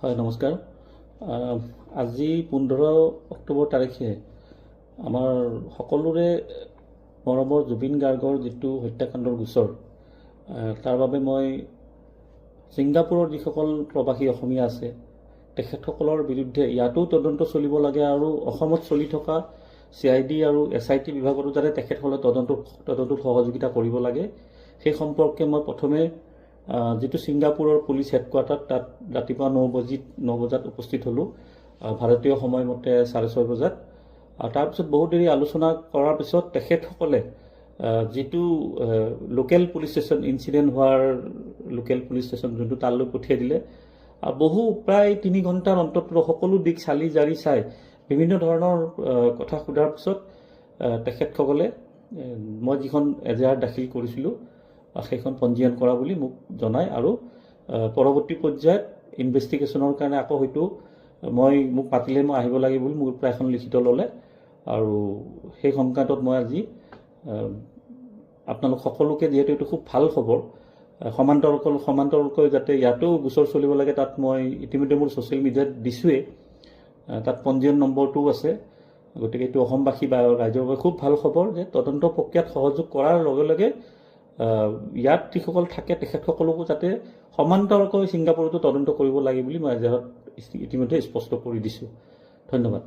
হয়, নমস্কাৰ। আজি 15 অক্টোবৰ তাৰিখে আমাৰ সকলোৰে মৰমৰ জুবিন গাৰ্গৰ যিটো হত্যাকাণ্ডৰ গোচৰ, তাৰ বাবে মই ছিংগাপুৰৰ যিসকল প্ৰৱাসী অসমীয়া আছে, তেখেতসকলৰ বিৰুদ্ধে ইয়াতো তদন্ত চলিব লাগে আৰু অসমত চলি থকা চিআইডি আৰু এছআইটি বিভাগতো যাতে তেখেতসকলে তদন্তত সহযোগিতা কৰিব লাগে, সেই সম্পৰ্কে মই প্ৰথমে যিটো ছিংগাপুৰৰ পুলিচ হেডকোৱাৰ্টাৰ, তাত ৰাতিপুৱা 9 বজাত উপস্থিত হ'লোঁ, ভাৰতীয় সময়মতে 6:30 বজাত। আৰু তাৰপিছত বহুত দেৰি আলোচনা কৰাৰ পিছত তেখেতসকলে যিটো লোকেল পুলিচ ষ্টেচন, ইনচিডেণ্ট হোৱাৰ লোকেল পুলিচ ষ্টেচন যোনটো, তালৈ পঠিয়াই দিলে। আৰু বহু প্ৰায় 3 ঘণ্টাৰ অন্তত সকলো দিশ চালি জাৰি চাই বিভিন্ন ধৰণৰ কথা সোধাৰ পিছত তেখেতসকলে মই যিখন এজাহাৰ দাখিল কৰিছিলোঁ, সেইখন পঞ্জীয়ন কৰা বুলি মোক জনায় আৰু পৰৱৰ্তী পৰ্যায়ত ইনভেষ্টিগেশ্যনৰ কাৰণে আকৌ হয়তো মোক মাতিলে মই আহিব লাগে বুলি মোৰ পৰা এখন লিখিত ল'লে। আৰু সেই সংক্ৰান্তত মই আজি আপোনালোক সকলোকে, যিহেতু এইটো খুব ভাল খবৰ, সমান্তৰালকৈ যাতে ইয়াতো গোচৰ চলিব লাগে, তাত মই ইতিমধ্যে মোৰ ছ'চিয়েল মিডিয়াত দিছোঁৱেই, তাত পঞ্জীয়ন নম্বৰটোও আছে। গতিকে এইটো অসমবাসী বা ৰাইজৰ বাবে খুব ভাল খবৰ যে তদন্ত প্ৰক্ৰিয়াত সহযোগ কৰাৰ লগে লগে ইয়াত যিসকল থাকে, তেখেতসকলকো যাতে সমান্তৰালকৈ ছিংগাপুৰতো তদন্ত কৰিব লাগে বুলি মই এজাহাৰত ইতিমধ্যে স্পষ্ট কৰি দিছোঁ। ধন্যবাদ।